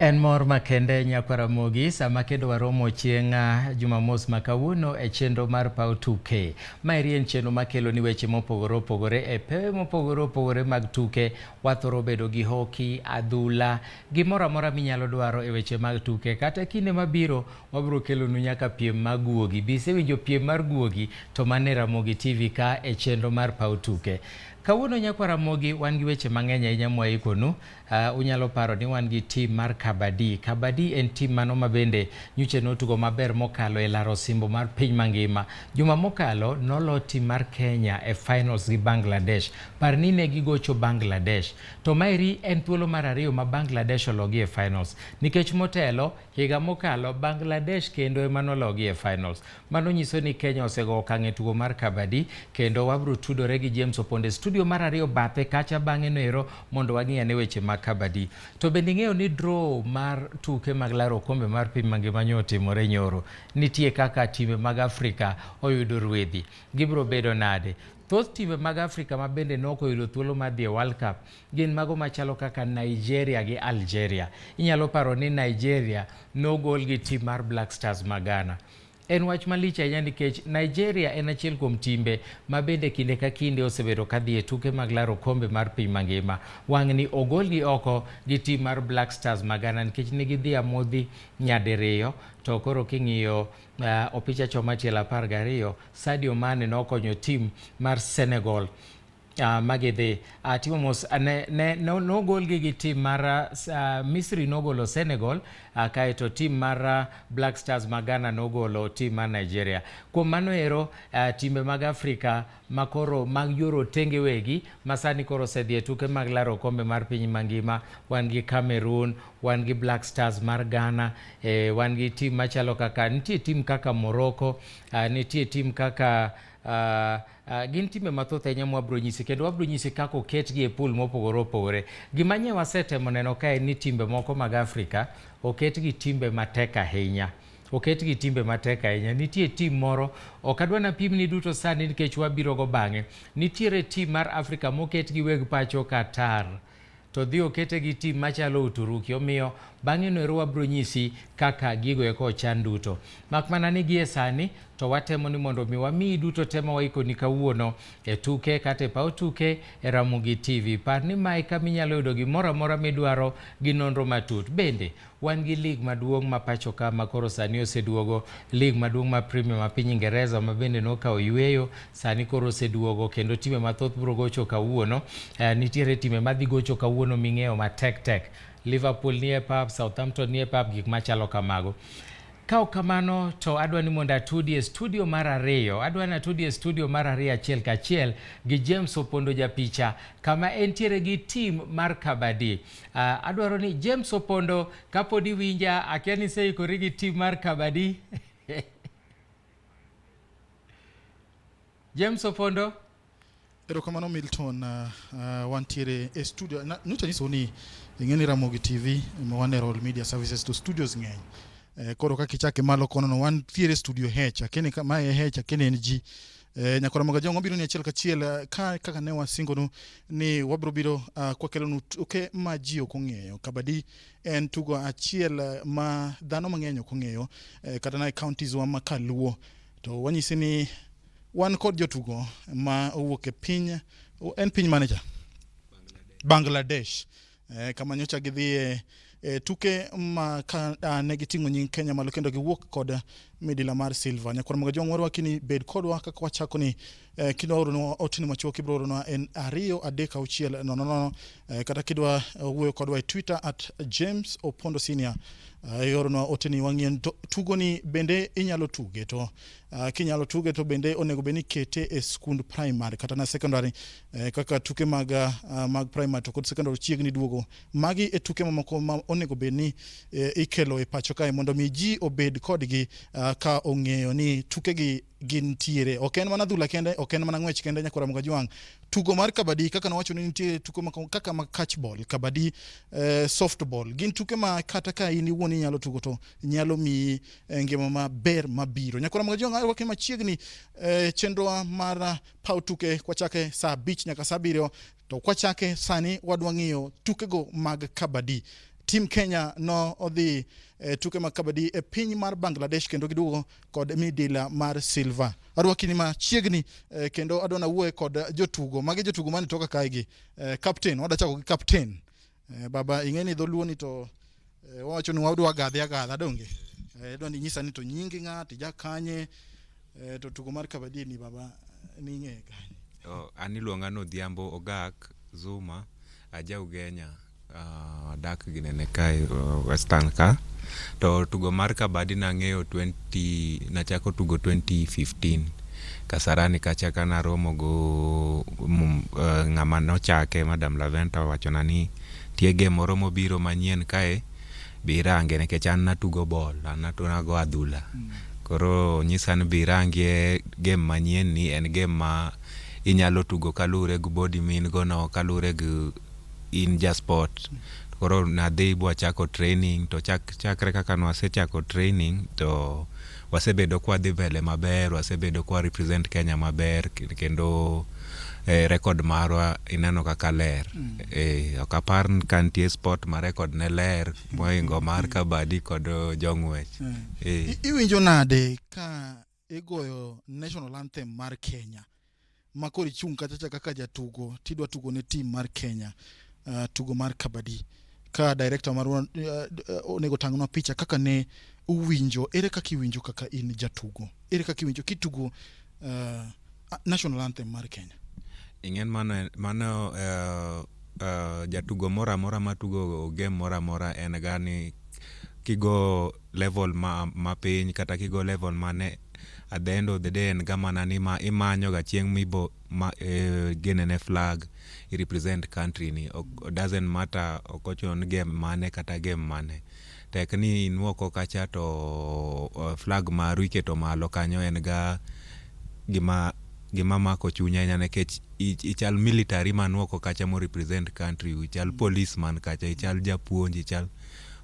En mor makende nyakwa Ramogi sama kendo waromo chieng' Jumamos ma kawuono e chenro mar Paw Tuke. Maeri en chenro makelo ni weche mopogore opogore e pewe mopogore opogore mag tuke. Wathoro bedo gi hoki, adhula, gimoro amora minyalo dwaro e weche mag tuke. Kata kinde mabiro wabiro kelonu nyaka piem mag guogi. Bi isewinjo piem mar guogi to mano e Ramogi TV ka e chenro mar Paw Tuke. Kawuono nyakwa Ramogi wan gi weche mang'eny ahinya mwaikonu. Unyalo paro ni wan gi team mar Kabaddi. Kabaddi en team mano ma bende nyocha notugo maber mokalo e laro osimbo mar piny mangima. Juma mokalo nolo team mar Kenya e finals gi Bangladesh. Par ni ne gigocho Bangladesh. To maeri en thuolo mar ariyo ma Bangladesh ologi e finals. Nikech motelo, higa mokalo, Bangladesh kendo ema nologi e finals. Mano nyiso ni Kenya osego okang' e tugo mar kabaddi kendo wabiro tudore gi James Opondo e studio mar ariyo bathe kacha bang'e no ero mondo wang'i ane weche mag kabaddi. To bende ing'eyo ni draw mar tuke mag laro okombe mar piny mangima nyo otimore nyoro. Nitie kaka timbe mag Afrika oyudo rwedhi. Gibiro bedo nade? Thoth timbe mag Afrika ma bende nok oyudo thuolo mar dhi e World Cup gin mago machalo kaka Nigeria gi Algeria. Inyalo paro ni Nigeria nogol gi tim mar Black Stars ma Ghana. En wach malich ahinya nikech Nigeria en achiel kuom timbe ma bende kinde ka kinde osebedo ka dhi e tuke mag laro okombe mar piny mangima. Wang'ni ogolgi oko gi tim mar Black Stars ma Ghana nikech ne gidhi amodhi nyadiriyo to koro king'iyo opich achoma tielo 12 Sadio Mane nokonyo tim mar Senegal magidhi timo mos ne, ne, no, nogolgi gi tim mar Misri nogolo Senegal kaeto tim mar Black Stars ma Ghana nogolo tim mar Nigeria. Kuom mano ero timbe mag Afrika makoro mag jorotenge wegi ma sani koro osedhi e tuke mag laro okombe mar piny mangima, wan gi Cameroon, wan gi Black Stars mar Ghana, wan gi tim machalo kaka nitie tim kaka Morocco, nitie tim kaka gin timbe mathoth ahinya mwabiro nyisi kendo wabiro nyisi kaka oketgi e pool mopogore opogore. Gima nye wasetemo neno kae ni timbe moko mag Afrika oketgi timbe matek ahinya. Oketgi timbe matek ahinya. Nitie tim moro, ok adwa napimni duto sani nikech wabiro go bang'e. Nitiere tim mar Afrika moket gi weg pacho Qatar. To dhi okete gi tim machalo Uturuki. Omiyo bang'e no ero wabiro nyisi kaka gigo eko ochan duto. Mak mana ni gie sani to watemo ni mondo mi wamiyi duto te ma waikoni kawuono e tuke kata e paw tuke e Ramogi TV. Par ni mae kama inyalo yudo gimoro amora midwaro gi nonro matut. Bende wan gi lig maduong' ma pacho ka ma koro sani oseduogo, lig maduong' ma Premier ma piny Ingereza ma bende nokawo yueyo sani koro oseduogo kendo time mathoth biro gocho kawuono. Nitiere time madhi gocho kawuono ming'eyo matek tek. Liverpool nie pap, Southampton nie pap, gik machalo kamago. Ka ok kamano to adwa ni mondo atudi e studio mar ariyo. Adwa ni atudi e studio mar ariyo achiel kachiel gi James Opondo japicha kama entiere gi team mar Kabaddi. Adwaro ni James Opondo kapod iwinja akia ni iseikori gi team mar Kabaddi. James Opondo. Erokamano Milton, wantiere e studio. Nyocha anyisou ni ing'e ni Ramogi TV ema wan e Royal Media Services to studios ng'eny. Koro kaka ichake malo kono no wantiere e studio H, akia ni mae e H, akia ni en G. Nyakora Ramogi Ajwang' wabiro ni achiel kachiel ka kaka ne wasingonu ni wabiro biro kwakelonu tuke ma ji ok ong'eyo. Kabaddi en tugo achiel ma dhano mang'eny ok ong'eyo kata na e counties wa ma kaluo. To wanyisi ni wan kod jotugo ma owuok e piny, en piny mane cha? Bangladesh. Kama nyocha gidhiye e tuke ma ka, ne giting'o nying Kenya malo kendo giwuok kod midila mar silver. Nyakwar Ramogi Ajwang' warwaki ni bed kodwa kaka wachako ni kidwa oronwa otini machuok ibiro oronwa en 2 3 6 0 0 kata kidwa wuoyo kodwa e Twitter at James Opondo Senior ioronwa otini wang'ien to tugoni bende inyalo tuge to kinyalo tuge to bende onego bed ni ikete e skund primary kata na secondary kaka tuke mag primary to kod secondary chiegni duogo. Magi e tuke mamoko ma onego bed ni ikelo e pacho kae mondo mi ji obed kodgi ka ong'eyo ni tukegi gintiere. Ok en mana dhula kende, ok en mana ng'wech kende nyakwar Ramogi Ajwang'. Tugo mar kabaddi kaka nawacho ni nitie tuke moko kaka mag catch ball, kabaddi, softball. Gin tuke ma kata ka in iwuon inyalo tugo to nyalo miyi ngima maber mabiro. Nyakwar Ramogi Ajwang' arwaki machiegni chenrowa mar paw tuke kwachake saa 5 nyaka saa 7 to kwachake sani wadwa ng'iyo tukego mag kabaddi. Team Kenya no odhi tuke mag kabaddi e piny mar Bangladesh kendo giduogo kod midila mar silver. Arwaki ni machiegni kendo adwa nawuoye kod jotugo. Magi jotugo mane toka kae gi. Captain, wadwa chako gi captain. Baba ing'e ni dholuo ni to wawacho ni wadwa gadhe agadha donge? Idwa ni inyisa ni to nyingi ng'a, tija kanye, to tugo mar kabaddi ni baba ning'e kanye? Oh, an iluonga ni Odhiambo Ogak Zuma, aja Ugenya, adak ginene kae Western ka. To tugo mar kabaddi nang'eyo 20 nachako tugo 2015 Kasarani kacha ka naromo go ng'ama nochake Madam Laventa owachona ni nitie game moro mobiro manyien kae bi irange nikech an natugo ball, an nago adhula. Koro onyisa ni bi irangie game manyien ni en game ma inyalo tugo kaluwore gi body ma in go no, kaluwore gi in ja sport. Koro nadhi bwachako training to chakre kaka nwasechako training to wasebedo kwadhi mbele maber, wasebedo kwa represent Kenya maber kendo record marwa ineno kaka ler. Ok apar ni ka nitie sport ma record ne ler mohingo mar kabaddi kod jong'wech. Iwinjo nade ka igoyo national anthem mar Kenya ma koro ichung' kacha cha kaka jatugo tidwa tugo ne team mar Kenya tugo mar kabaddi ka director marwa onego tang'nwa picha kaka ne uwinjo, ere kaka iwinjo kaka in jatugo, ere kaka iwinjo kitugo national anthem mar Kenya? Ing'en mano jatugo moro amora matugo game moro amora en ga ni kigo level ma piny kata kigo level mane, at the end of the day en ga mana ni ma imanyo ga chieng' mibo ma ginene flag i represent country ni. Ok, doesn't matter, ok ochuno ni game mane kata game mane, tek ni in oko kacha to flag maru iketo malo kanyo. En ga gima mako chuny ahinya nikech ichal military man oko kacha mo represent country, ichal police man kacha, ichal japuonj, ichal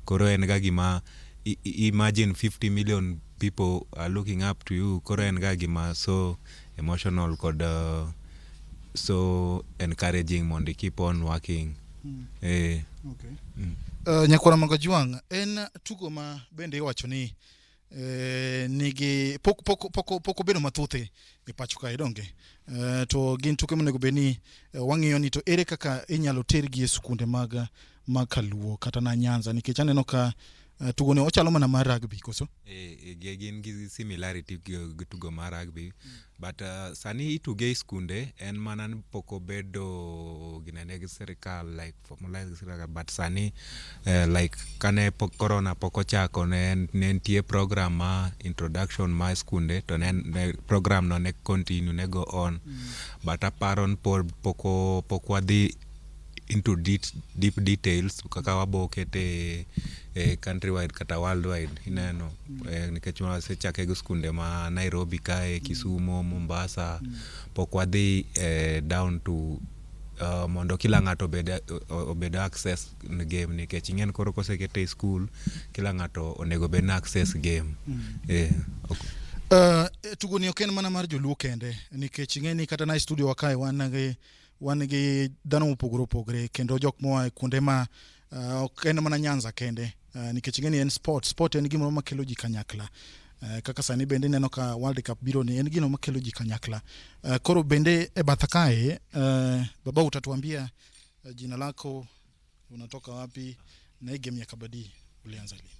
koro en ga gima imagine 50 million people are looking up to you. Koro en ga gima so emotional kod so encouraging mondo i keep on working. Okay. Nyakwara Magajwang' en tugo ma bende iwacho ni nigi pok obedo mathoth e pacho kae donge? To gin tuke monego bed ni wang'iyo ni to ere kaka inyalo tergi e skunde mag kaluo kata na Nyanza, nikech aneno ka tugo ni ochalo mana mar rugby koso? Gin gi similarity gi tugo mar rugby, but sani ituge e skunde, en mana ni pok obedo ginene gi sirikal, like formalized gi sirikal. But sani like kane pok corona pok ochako, ne nitie program ma introduction mar skunde to ne program no ne continue, ne go on, but aparo ni pok wadhi into deep details kaka wabo kete e countrywide kata worldwide ineno, nikech wasechake gi skunde ma Nairobi kae, Kisumo, Mombasa, pok wadhi down to mondo kila ng'ato obed access ne game, nikech ing'en koro kosekete e school kila ng'ato onego bed na access game. Tugo ni ok en mana mar joluo kende, nikech ing'e ni kata na e studio wa kae wan gi dhano mopogore opogore kendo jok moa e kuonde ma ok en mana Nyanza kende, nikech ing'e ni en sport. Sport en gimoro makelo ji kanyakla. Kaka sani bende ineno ka World Cup biro ni en gino makelo ji kanyakla. Koro bende e batha kae, baba utatuambia jina lako, unatoka wapi na hii game ya kabaddi ulianza lini?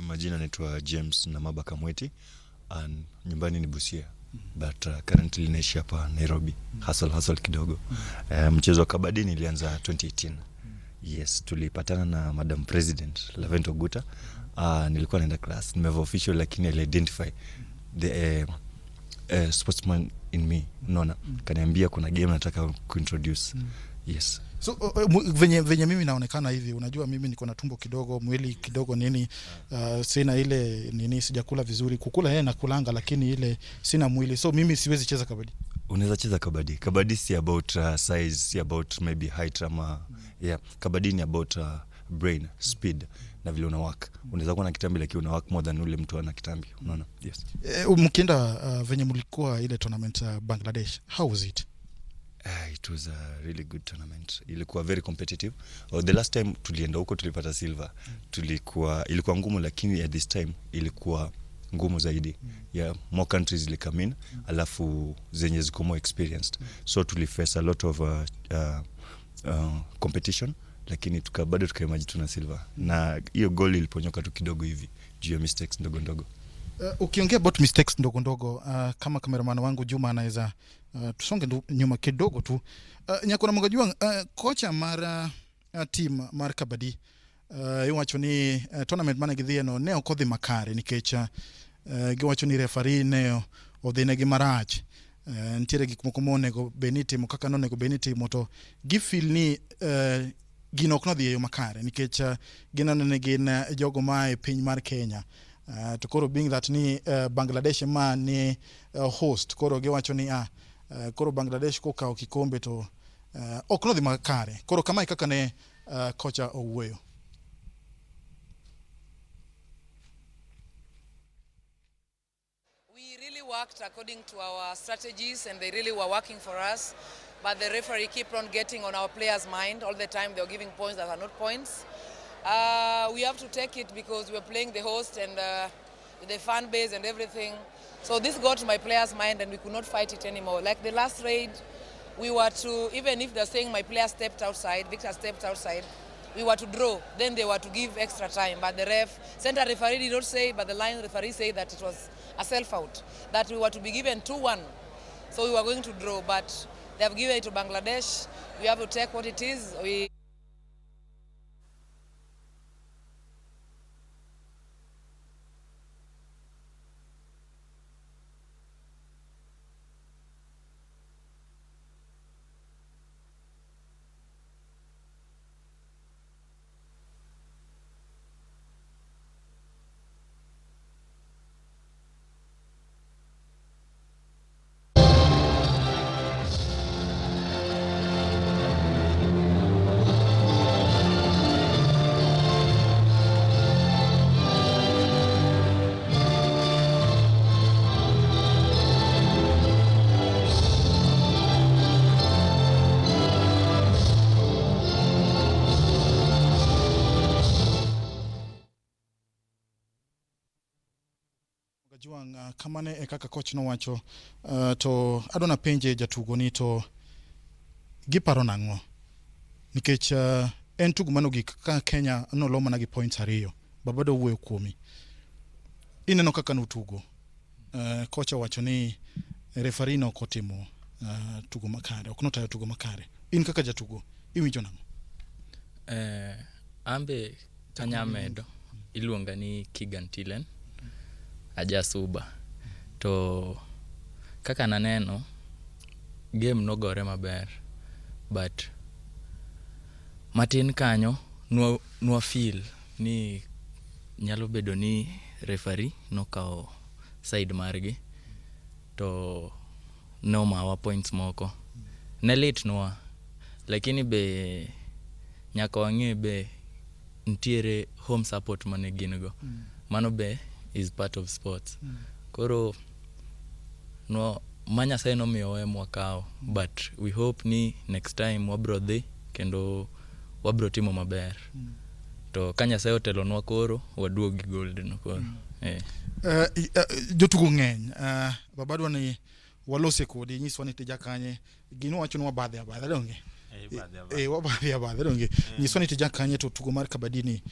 Majina naitwa James Namaba Kamweti and nyumbani ni Busia, but currently naishi hapa Nairobi, hustle hustle kidogo. Mchezo wa kabadi nilianza 2018. Yes, tulipatana na Madam President Lavent Oguta. Nilikuwa naenda class nimevaa official, lakini ali identify the sportsman in me, unaona, kaniambia kuna game nataka kuintroduce. Yes. So venye mimi naonekana hivi, unajua mimi niko na tumbo kidogo, mwili kidogo nini, sina ile nini, sijakula vizuri. Kukula yeye nakulanga, lakini ile sina mwili, so mimi siwezi cheza kabadi. Unaweza cheza kabadi. Kabadi si about size, si about maybe height ama, yeah, kabadi ni about brain speed na vile una work. Unaweza kuwa na kitambi lakini una work more than ule mtu ana kitambi, unaona? Yes. Mkienda venye mlikuwa ile tournament Bangladesh, how was it? It was a really good tournament. Ilikuwa very competitive. The last time tulienda huko tulipata silver. Ilikuwa ngumu, lakini at this time ilikuwa ngumu zaidi. Yeah, more countries zilicome in, alafu zenye ziko more experienced. So tuliface a lot of competition, lakini bado tukaemerge tu na silver. Na hiyo goal iliponyoka tu kidogo hivi juu ya mistakes ndogo ndogo. Ukiongea about mistakes ndogo ndogo, kama cameraman wangu Juma anaweza tusonge nyuma kidogo tu. Nyakona Mogajwang, kocha mar team mar kabadi iwacho ni tournament mane gidhiye no ne ok odhi makare nikech giwacho ni referee ne odhi negi marach. Nitiere gik moko monego bed ni itimo kaka nonego bed ni itimo, to gifeel ni gino ok nodhi e yo makare nikech gineno ni gin jogo maa e piny mar Kenya. To koro being that ni Bangladesh ema ni host, koro giwacho ni koro Bangladesh kokawo kikombe to ok nodhi makare. Koro kamae kaka ne kocha owuoyo. We really worked according to our strategies and they really were working for us. But the referee kept on getting on our players' mind all the time. They were giving points that are not points. We have to take it because we're playing the host and the fan base and everything. So this got to my players' mind and we could not fight it anymore. Like the last raid, we were to, even if they're saying my player stepped outside, Victor stepped outside, we were to draw. Then they were to give extra time. But the ref, center referee did not say, but the line referee said that it was a self-out, that we were to be given 2-1. So we were going to draw, but they have given it to Bangladesh. We have to take what it is. We Kajwang', kamano e kaka coach nowacho, to adwa napenje jatugo ni to giparo nang'o nikech en tugo mano gik ka Kenya nolo mana gi points 2 baba do wuoyo kuomi ineno kaka nutugo, kocha owacho ni referee no ok otimo tugo makare, ok notayo tugo makare. In kaka jatugo iwinjo nang'o? Ambe kanya medo iluonga ni Keegan Tillen, aja Suba. To kaka naneno game nogore maber, but matin kanyo nwa feel ni nyalo bedo ni referee nokawo side margi to nomawa points moko. Ne litnwa, lakini be nyaka wang'e be nitiere home support mane gin go. Mano be is part of sports. Koro no ma Nyasaye nomiyowa ema wakawo, but we hope ni next time wabro dhi kendo wabro timo maber. To ka Nyasaye otelonwa koro waduog gi gold no koro. Jotugo ng'eny, baba adwa ni walose kodi, nyiswa ni tija kanye gino wacho ni wabadhe abadha donge? Wabadhe abadha donge? Nyiswa ni tija kanye to tugo mar kabadi ni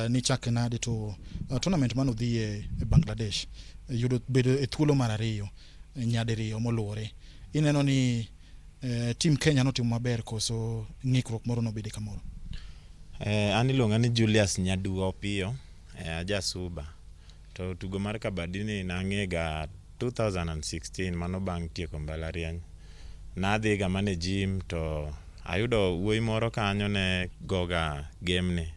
nichake nade to tournament mane odhi e Bangladesh yudo bedo e thuolo mar 2 nyadiriyo moluwore. Ineno ni team Kenya notimo maber koso ng'ikruok moro nobede kamoro? An iluonga ni Julius Nyaduo Opiyo, aja Suba. To tugo mar kabadi ni nang'e ga 2016, mano bang' tieko mbalariany. Nadhi ga mana e gym to ayudo wuoyi moro kanyo ne goga game ni.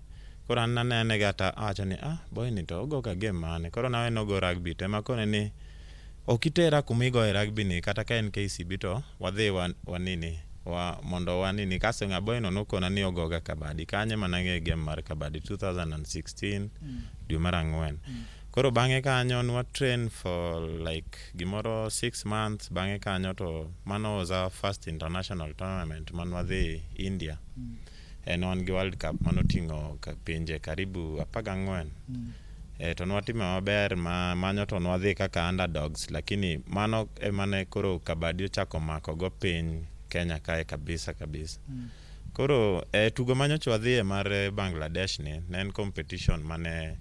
Koro an nanene ga ta awacho ni boy ni to ogo ga game mane. Koro nawe nogo rugby to ema akone ni ok itera kuma igoye rugby ni kata ka en KCB to wadhi wanini wa, mondo wanini. Kasto ng'a boy no nokona ni ogoga kabadi. Kanyo ema nang'e game mar kabadi 2016 dwe mar 4. Koro bang'e kanyo nwa train for like gimoro 6 months. Bang'e kanyo to mano was our first international tournament manwadhi India. En wan gi World Cup manoting'o pinje karibu 14. To nwatimo maber ma manyo to nwadhi kaka underdogs, lakini mano emane koro kabadi ochako mako go piny Kenya kae kabisa kabisa. Koro tugo manyocha wadhiye mar Bangladesh ni ne en competition mane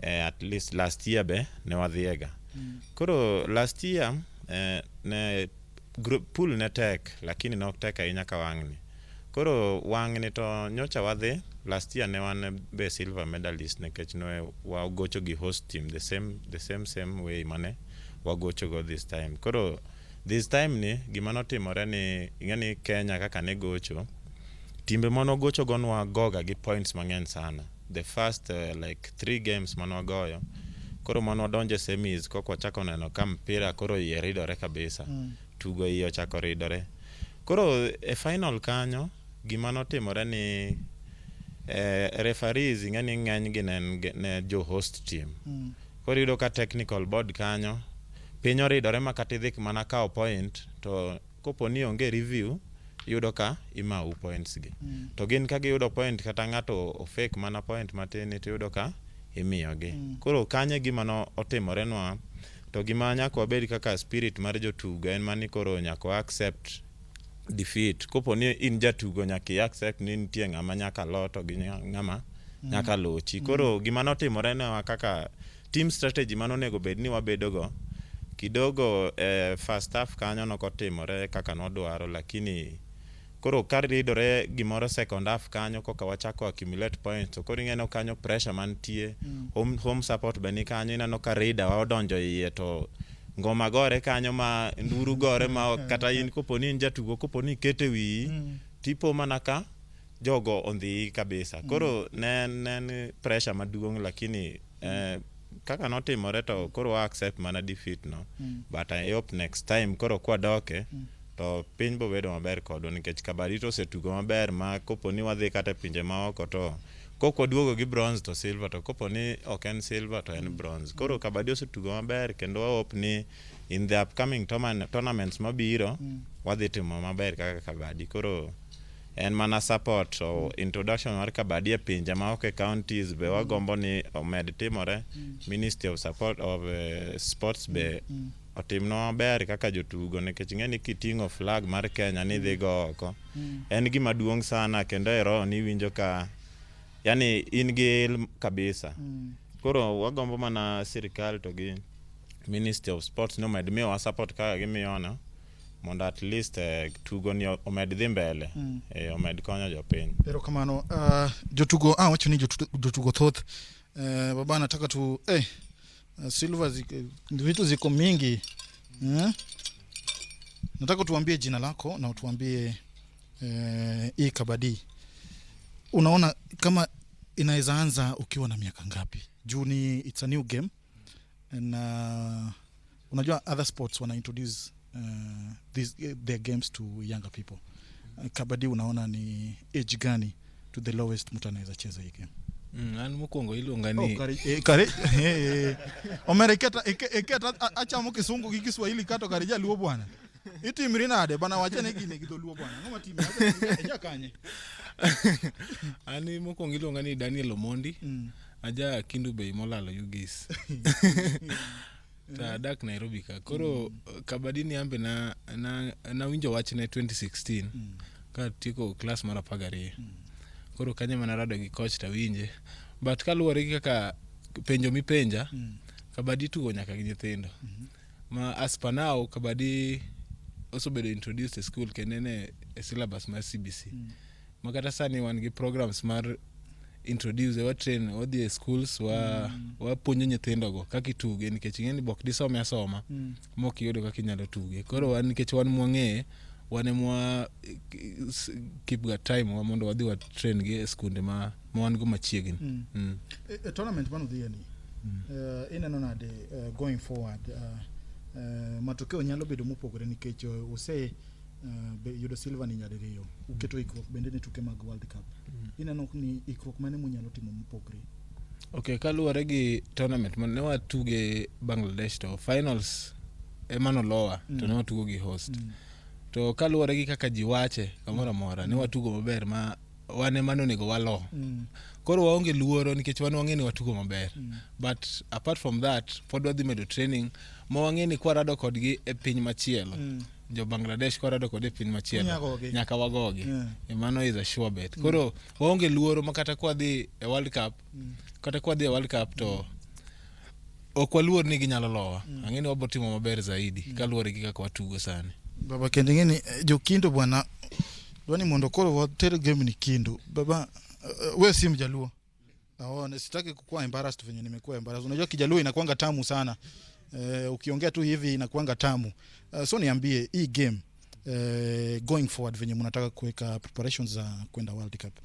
at least last year be ne wadhiyega. Koro last year ne group pool ne tek, lakini ne ok tek ahinya ka wang'ni. Koro wang'ni to nyocha wadhi, last year ne wan be silver medalist nikech ne wagocho gi host team the same way mane wagocho go this time. Koro this time ni gima notimore ni, ing'e ni Kenya kaka ne gocho, timbe mane wagocho go nwagoga gi points mang'eny sana the first like three games mane wagoyo. Koro mane wadonjo e semis kok wachako neno ka mpira koro iye ridore kabisa. Tugo iye ochako ridore. Koro e final kanyo gima notimore ni referees, ing'e ni ng'enygi ne jo host team. Koro iyudo ka technical board kanyo piny oridore ma kata idhi mana kawo point to kopo ni onge review, iyudo ka imau points gi. To gin ka giyudo point, kata ng'ato ofake mana point matin, tiyudo ka imiyogi. Koro kanyo e gima no otimorenwa. To gima nyaka wabed kaka spirit mar jotugo en mani, koro nyaka wa accept defeat. Kopo ni in jatugo, nyaka i accept ni nitie ng'ama nyaka lo to gi ng'ama nyaka lochi. Koro gima notimore newa kaka team, strategy manonego bed ni wabedo go kidogo first half kanyo nokotimore kaka nwadwaro, lakini koro ka ridore gimoro second half kanyo koka wachako accumulate points, to koro ineno kanyo pressure mantie. Home support be ni kanyo, ineno ka rida wa odonjo iye to ngoma gore kanyo ma nduru gore ma kata in kopo ni in jatugo, kopo ni ikete wiyi tipo mana ka jogo ondhiyi kabisa. Koro ne en pressure maduong', lakini kaka notimore to koro wa accept mana defeat no. But I hope next time koro kwadoke to piny bobedo maber kodwa, nikech kabadi to osetugo maber ma kopo ni wadhi kata e pinje maoko to kok waduogo gi bronze to silver, to kopo ni ok en silver to en bronze. Koro kabadi osetugo maber kendo wa hope ni in the upcoming tournaments mabiro wadhi timo maber kaka kabadi. Koro en mana support o introduction mar kabadi e pinje maoko, e counties be wagombo ni omed timore. Ministry of support of sports be otimnwa maber kaka jotugo, nikech ing'e ni kiting'o flag mar Kenya ni idhi go oko en gima duong' sana, kendo e roho ni iwinjo ka yani in gi il kabisa. Koro wagombo mana sirikal to gi Ministry of Sports ni omed miyowa support kaka gimiyono mondo at least tugo ni omed dhi mbele, omed konyo jopiny. Erokamano. Jotugo wacho ni jotugo thoth. Baba nataka tu silver ziko, vitu ziko mingi eh? Nataka tuambie jina lako na utuambie hii kabadi unaona kama inaweza anza ukiwa na miaka ngapi? Juu ni it's a new game and unajua other sports wana introduce their games to younger people. Kabadi unaona ni age gani to the lowest mtu anaweza cheza hii game? An mokwongo iluonga ni Oh, kare, eh. Omera iketa achamo kisungu gi Kiswahili kato kare jaluo bwana. Itimri nade bana, wachane gine gi dholuo bwana. Ang'o matimi? Eja kanye? An mokwongo iluonga ni Daniel Omondi. Aja Kendu Bay molalo Ugis. To adak Nairobi ka. Koro kabadi ni ambe na nawinjo wachne 2016 ka tieko klas mar 12. Koro kanyo ema narado gi coach tawinje. But kaluwore gi kaka penjo mipenja, kabadi tugo nyaka gi nyithindo. Ma as per now kabadi osebedo introduced e school kendo en e syllabus mar CBC. Ma kata sani wan gi programs mar introduce, wa train, wadhi e schools, wa wapuonjo nyithindogo kaka ituge, nikech ing'e ni bok disome asoma mok iyudo kaka inyalo tuge. Koro wan nikech wan mwang'eye, wan emwa keep ga time wa mondo wadhi wa train gi e skunde ma wan go machiegni. E tournament manudhiye ni ineno nade going forward, matokeo nyalo bedo mopogore nikech use yudo silver ni nyadiriyo, uketo ikruok bende ne tuke mag World Cup. Ineno ni ikruok mane munyalo timo mopogore? Ok, kaluwore gi tournament mane watuge Bangladesh to finals ema nolowa to ne watugo gi host. To kaluwore gi kaka ji wache kamoro amora ne watugo maber ma wan ema nonego walo. Koro waonge luoro nikech wan wang'e ni watugo maber. But apart from that pod wadhi medo training ma wang'e ni kwarado kodgi e piny machielo. Jo Bangladesh kwarado kod e piny machielo Unyagogi. nyaka wagogi. Yeah. Mano is a sure bet. Koro waonge luoro ma kata kwadhi e World Cup kata kwadhi e World Cup to ok waluor ni ginyalo lowa. Ang'e ni wabo timo maber zaidi kaluwore gi kaka watugo sani. Baba kendo ing'e ni jokindo bwana dwani mondo koro water game ni Kindu. Baba we si mjaluo. Naona sitaki kukuwa embarrassed venye nimekuwa embarrassed. Unajua kijaluo inakuanga tamu sana. Ukiongea tu hivi inakuanga tamu. So niambie hii game going forward venye mnataka kuweka preparations za kwenda World Cup.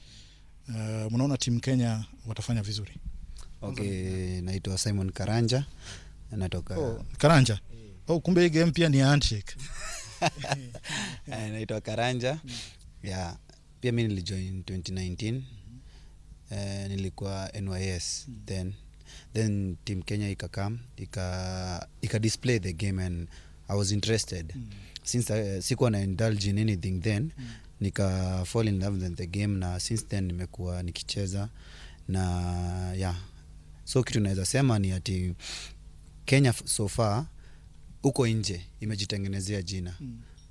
Mnaona team Kenya watafanya vizuri? Okay, naitwa Simon Karanja natoka Oh, Karanja. Oh, kumbe hii game pia ni handshake. Naitwa Karanja. Yeah, pia mi nilijoin 2019. Nilikuwa NYS then team Kenya ikakam ika display the game and I was interested. Since sikuwa na indulge in anything then nika fall in love with the game na since then nimekuwa nikicheza na yeah. So kitu naweza sema ni ati Kenya so far huko nje imejitengenezea jina.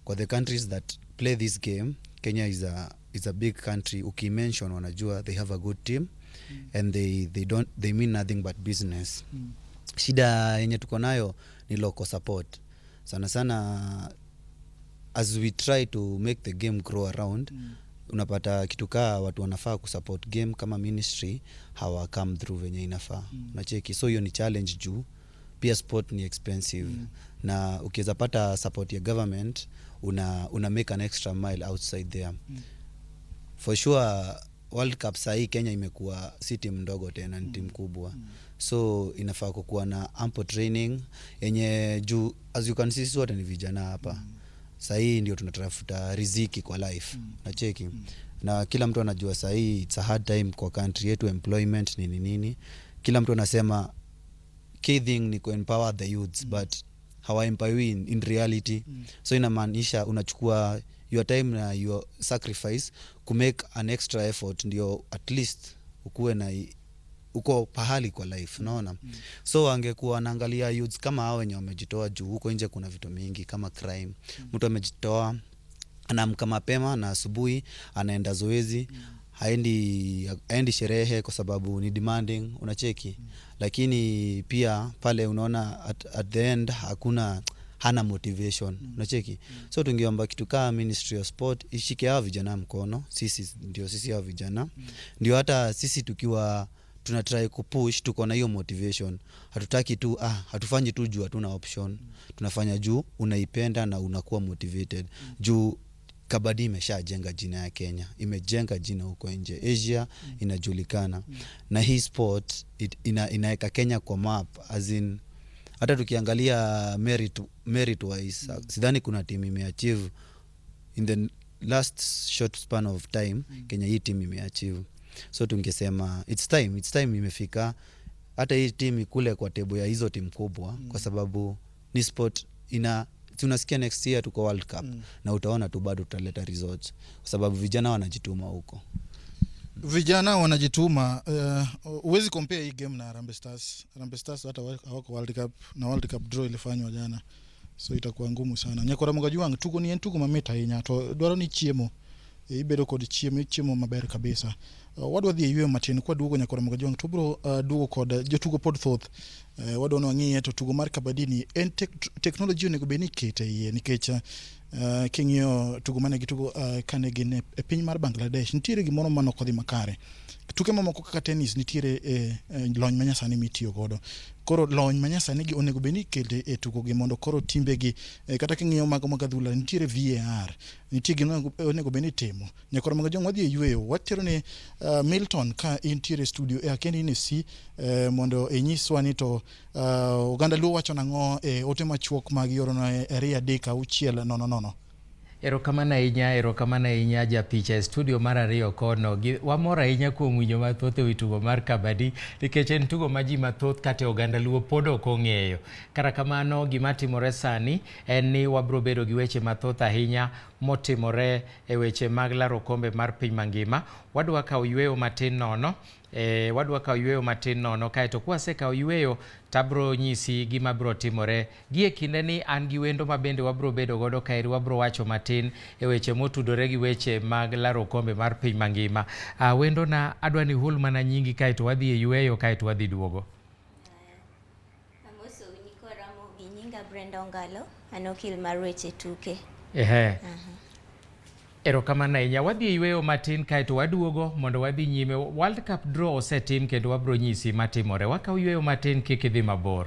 Kwa the countries that play this game, Kenya is a big country. Ukimention wanajua they have a good team and they don't they mean nothing but business. Shida yenye tuko nayo ni local support sana sana. As we try to make the game grow around, unapata kitu kaa watu wanafaa kusupport game kama ministry hawa come through venye inafaa. Unacheki? So hiyo ni challenge juu pia sport ni expensive na ukiweza pata support ya government una make an extra mile outside there. For sure World Cup sahii Kenya imekuwa si timu ndogo tena, ni timu kubwa. So inafaa kukuwa na ample training yenye juu as you can see sisi wote ni vijana hapa. Sahii ndio tunatafuta riziki kwa life. Nacheki? Na kila mtu anajua sahii it's a hard time kwa country yetu, employment nini nini. Kila mtu anasema key thing ni kuempower the youths but hawaempower in reality. So inamaanisha unachukua your time na your sacrifice kumake an extra effort ndio at least ukuwe na uko pahali kwa life, unaona? So wangekuwa wanaangalia youths kama hao wenye wamejitoa juu huko nje kuna vitu mingi kama crime. Mtu amejitoa, anaamka mapema na asubuhi anaenda zoezi, haendi sherehe kwa sababu ni demanding, unacheki? Lakini pia pale unaona at the end hakuna, hana motivation, unacheki? So tungeomba kitu kaa Ministry of Sport ishike hawa vijana mkono. Sisi ndio sisi hawa vijana ndio hata sisi tukiwa tuna try kupush tuko na hiyo motivation. Hatutaki tu, ah, hatufanyi tu juu hatuna option. Tunafanya juu unaipenda na unakuwa motivated juu kabadi imeshajenga jina ya Kenya, imejenga jina huko nje Asia, inajulikana. Na hii sport inaweka Kenya kwa map, as in hata tukiangalia merit wise, sidhani kuna team imeachieve in the last short span of time Kenya hii team imeachieve. So tungesema it's time imefika hata hii team ikule kwa table ya hizo timu kubwa kwa sababu ni sport ina tunasikia next year tuko World Cup na utaona tu bado tutaleta results kwa sababu vijana wanajituma huko. Vijana wanajituma. Huwezi compare hii game na Harambee Stars. Harambee Stars hata hawako World Cup na World Cup draw ilifanywa jana, so itakuwa ngumu sana. Nyakora Mogajwang, tugo ni en tugo mamit ahinya to dwaro ni chiemo. Ibedo kod chiemo, ichiemo maber kabisa. Wadwa dhi e yweyo matin kwaduogo. Nyakora Mogajwang, to bro duogo kod jotugo pod thoth. Wadwa ni wang'iye to tugo mar kabadi ni en technology onego bed ni ikete iye nikech king'iyo tugo mane gitugo kane gin e piny mar Bangladesh, nitiere gimoro manok odhi makare. Tuke mamoko kaka tennis nitiere e lony manyasani mitiyo godo. Koro lony manyasani gi onego bed ni ikete e tugo gi mondo koro timbe gi kata king'iyo mago mag adhula nitiere VAR, nitie gima onego bed ni itimo. Nyakora Mogajwang', wadhi e yweyo, watero ne Milton ka intiere e studio e akendi ni si mondo inyiswa ni to oganda luo wacho nang'o e ote machuok mag iorono e 2 3 6 0 0. Erokamano ahinya, erokamano ahinya japicha e studio mar ariyo kono. Wamor ahinya kuom winjo mathoth e wi tugo mar kabadi nikech en tugo ma ji mathoth kata e oganda luo pod ok ong'eyo. Kata kamano gima timore sani en ni wabro bedo gi weche mathoth ahinya motimore e weche mag laro okombe mar piny mangima. Wadwa kawo yueyo matin nono. E, wadwa kawo yueyo matin nono kaeto kwasekawo yueyo tabro nyisi gima bro timore Gie kindeni an gi wendo ma bende wabro bedo godo kaeri wabro wacho matin e weche motudore gi weche mag laro okombe mar piny mangima. Uh, wendona adwa ni hul mana nyingi kaeto wadhi e yueyo kaeto wadhi duogo. Amoso nyikwa Ramogi, nyinga Brenda Ongalo, an okil mar weche tuke. Ehe. Uh -huh. Erokamano ahinya. Wadhi e yueyo matin kaeto waduogo mondo wadhi nyime. World Cup draw osetim kendo wabro nyisi matimore. Wakaw yueyo matin kik idhi mabor.